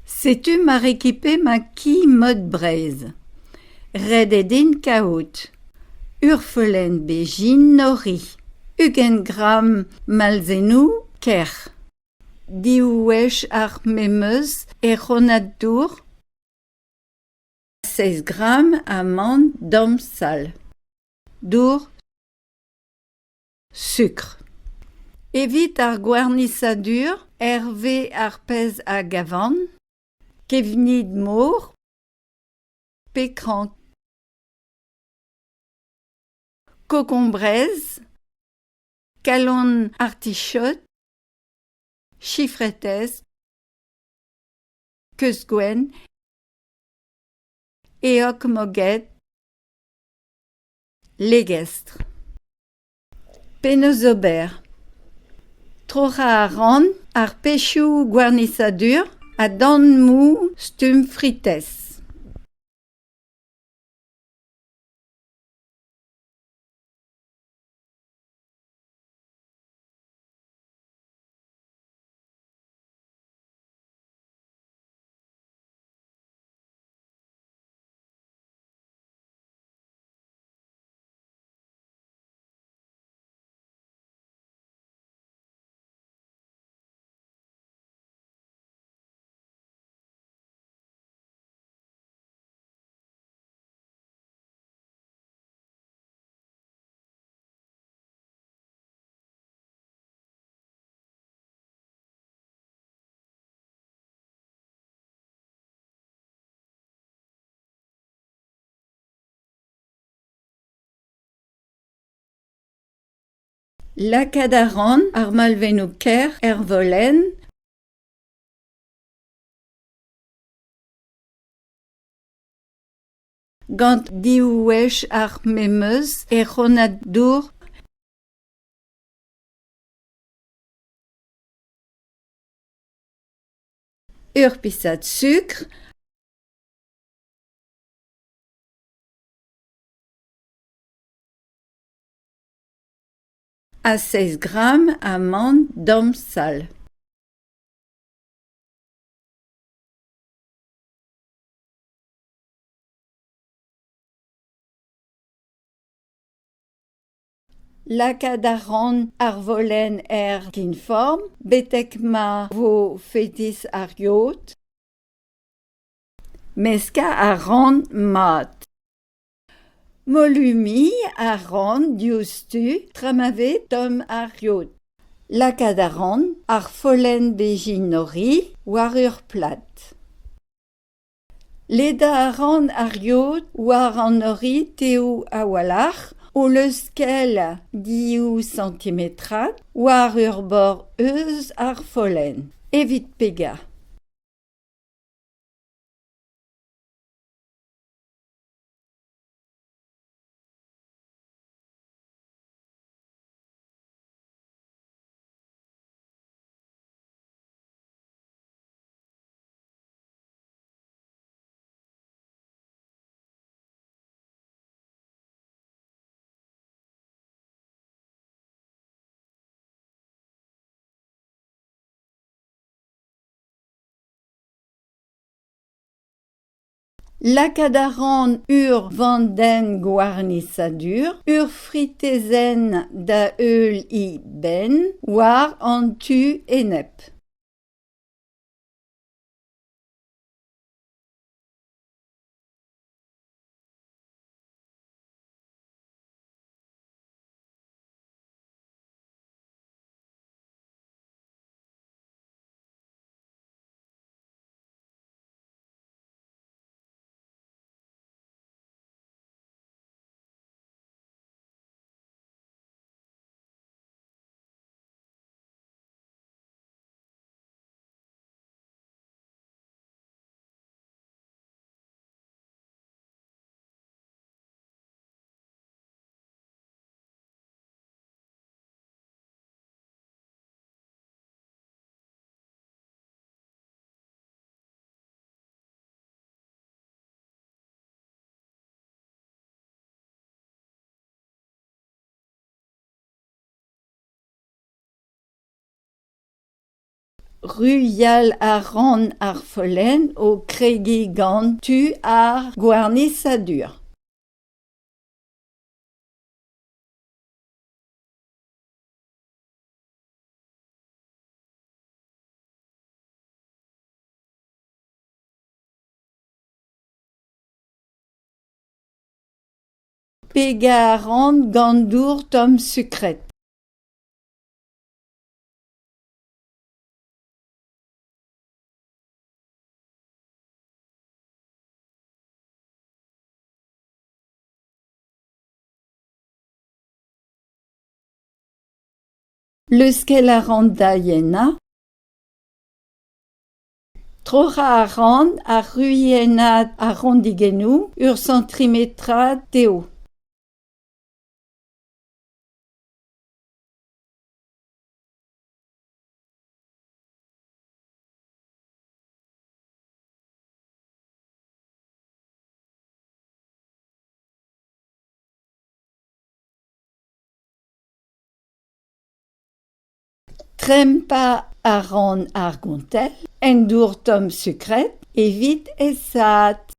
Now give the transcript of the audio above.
Setu ma rekipe ma ki mod Breizh. Ret eo din kaout ur follenn bezhin-nori, 20 gramm malzennoù kerc'h, div wech ar memes ec'honad dour, seizh gramm amann damsall, dour, sukr. Evit ar gwarnisadur hervez ar pezh a gavan, kevnid-mor pe krank, kokombrez, kalon artichaod, chifretez, keuz gwenn, eog-moged, legestr. Penaos ober ? Troc'hañ a ran ar pezhioù gwarnisadur a-dammoù stumm fritez. Lakaat a ran ar malvennoù kerc'h er volenn. Gant div wech ar memes ec'honad dour. Ur pisad sukr. Ha seizh gramm amann damsall. Lakaat a ran ar volenn er ginform betek ma vo fetis ar yod. Meskañ a ran mat. Molumiñ a ran diouzhtu tra ma vez tomm ar yod. Lakaat a ran ar follenn bezhin-nori war ur plad. Ledañ a ran ar yod war an nori tev a-walc'h o leuskel div santimetrad war ur bord eus ar follenn evit pegañ. Lakaat a ran ur vandenn gwarnisadur, ur fritezenn da heul he benn war an tu enep. Ruilhal a ran ar follenn o kregiñ gant tu ar gwarnisadur. Pegañ a ran gant dour tomm sukret. Leuskel a ran da yenañ. Troc'hañ a ran ar ruilhennad a-rondigennoù ur santimetrad tev. Trempañ a ran ar gontell en dour tomm sukret evit aesaat.